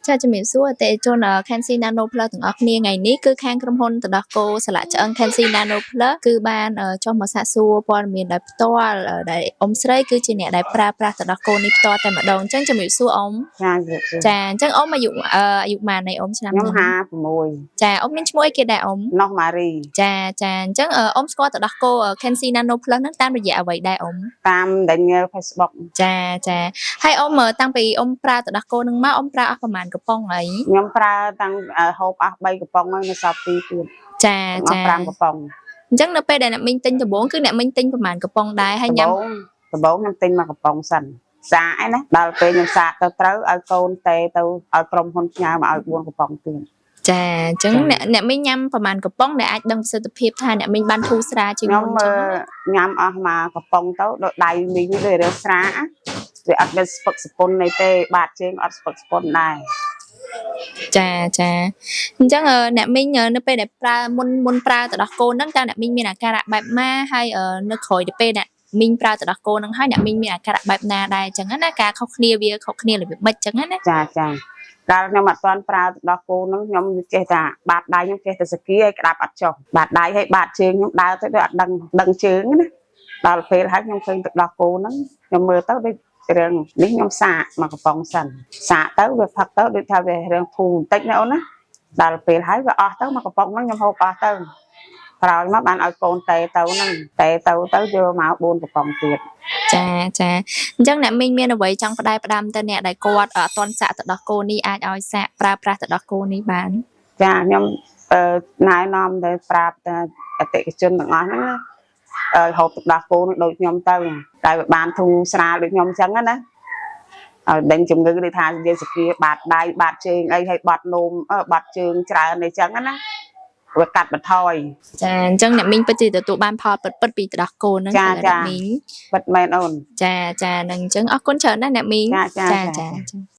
ចាជំរាបសួរអតិថិជន Cancy Nano Plus ទាំងអស់គ្នាថ្ងៃនេះគឺខាងក្រុមហ៊ុនទឹកដោះគោសាឡាក់ឆ្អឹង Cancy Nano Plus គឺបានចុះមកសាកសួរព័ត៌មានដោយផ្ទាល់ដែលអ៊ំស្រីគឺជាអ្នកដែលប្រើប្រាស់ទឹកដោះគោនេះផ្ទាល់តែម្ដងអញ្ចឹងជំរាបសួរអ៊ំ ចាជំរាបសួរ ចាអញ្ចឹងអ៊ំអាយុអាយុប៉ុន្មានហើយអ៊ំឆ្នាំ ខ្ញុំ ហ្នឹង 56 ចាអ៊ំមានឈ្មោះអីគេដែរអ៊ំ ណោះម៉ារី ចាចាអញ្ចឹងអ៊ំស្គាល់ទឹកដោះគោ Cancy Nano Plus ហ្នឹងតាមរយៈអ្វីដែរអ៊ំ តាមដែលញើ Facebook ចាចាហើយអ៊ំតាំងពីអ៊ំប្រើទឹកដោះគោហ្នឹងមកអ៊ំប្រើអស់ប្រហែលកំប៉ុងអី ខ្ញុំប្រើតាំងហូបអស់3កំប៉ុងហើយនៅសល់2ទៀត ចា អស់ ចា 5កំប៉ុង អញ្ចឹងនៅពេលដែលអ្នកមីងទិញដំបូងគឺអ្នកមីងទិញប្រហែលកំប៉ុងដែរហើយញ៉ាំ ដំបូងដំបូងខ្ញុំទិញមកកំប៉ុងសិនសាកឯណាដល់ពេលខ្ញុំសាកទៅត្រូវឲ្យកូនតេទៅឲ្យក្រុមហ៊ុនផ្ញើមកឲ្យ4កំប៉ុងទៀត ចាអញ្ចឹង ចា អ្នកអ្នកមីងញ៉ាំប្រហែលកំប៉ុងដែលអាចដឹងប្រសិទ្ធភាពថាអ្នកមីងបានធូរស្រាលជាង ខ្ញុំ មុនអញ្ចឹងណា ញ៉ាំអស់មកកំប៉ុងទៅដូចដៃមីងវារឿងស្រាលវាអត់មានស្ពឹកស្ពុនអីទេបាតជើងអត់ស្ពឹកស្ពុនដែរ ចាចាអញ្ចឹងអ្នកមីងនៅពេលដែលប្រើមុនមុនប្រើទឹកដោះគោហ្នឹងតើអ្នកមីងមានអាការៈបែបណាហើយនៅក្រោយទៅពេលអ្នកមីងប្រើទឹកដោះគោហ្នឹងហើយអ្នកមីងមានអាការៈបែបណាដែរអញ្ចឹងណាការខុសគ្នាវាខុសគ្នារបៀបម៉េចអញ្ចឹងណា ចាចាដល់ខ្ញុំអត់ទាន់ប្រើទឹកដោះគោហ្នឹងខ្ញុំចេះតែបាតដៃខ្ញុំចេះតែសគាឲ្យក្តាប់អត់ចុះបាតដៃឲ្យបាតជើងខ្ញុំដើរទៅដូចអត់ដឹងដឹងជើងណាដល់ពេលហើយខ្ញុំឃើញទឹកដោះគោហ្នឹងខ្ញុំមើលទៅដូចរឿងនេះខ្ញុំសាកមកកំប៉ុងសិនសាកទៅវាផឹកទៅដូចថាវារឿងធូរបន្តិចណាអូនណាដល់ពេលហើយវាអស់ទៅមកកំប៉ុងហ្នឹងខ្ញុំហូបអស់ទៅក្រោយមកបានឲ្យកូនតេទៅហ្នឹងតេទៅទៅយកមក4កំប៉ុងទៀត ចាចាអញ្ចឹងអ្នកមីងមានអ្វីចង់ផ្ដែផ្ដាំទៅអ្នកដែលគាត់អត់ទាន់សាកទឹកដោះគោនេះអាចឲ្យសាកប្រើប្រាស់ទឹកដោះគោនេះបាន ចាខ្ញុំណែនាំទៅប្រាប់តែអតិថិជនទាំងអស់ហ្នឹងណាឲ្យហូបទឹកដោះគោនឹងដូចខ្ញុំទៅតែវាបានធូរស្រាលដូចខ្ញុំអញ្ចឹងណាឲ្យដេញជំងឺដូចថានិយាយសគាបាតដៃបាតជើងអីឲ្យបាត់នោមបាត់ជើងច្រើនអីចឹងណាវាកាត់បន្ថយ ចាអញ្ចឹងអ្នកមីងពិតជាទទួលបានផលពិតពិតៗពីទឹកដោះគោហ្នឹង ចា ចាអ្នក ចា មីង ពិតមែនអូន ចាចានឹងអញ្ចឹងអរគុណច្រើនណាស់អ្នកមីង ចាចា ចា ចា ចាចា